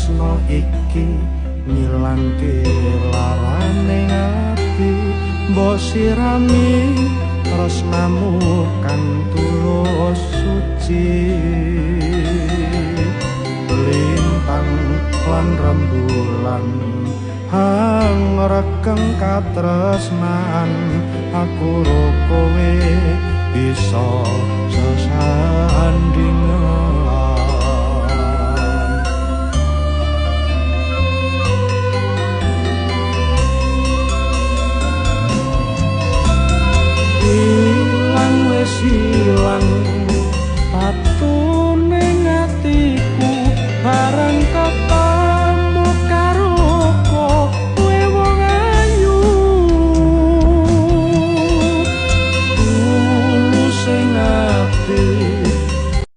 tresno iki ngilangke larane ati, mbok sirami tresnamu kang tulus suci. Lintang lan rembulan hang rekeng katresnan, aku ro kowe bisa sesandingan.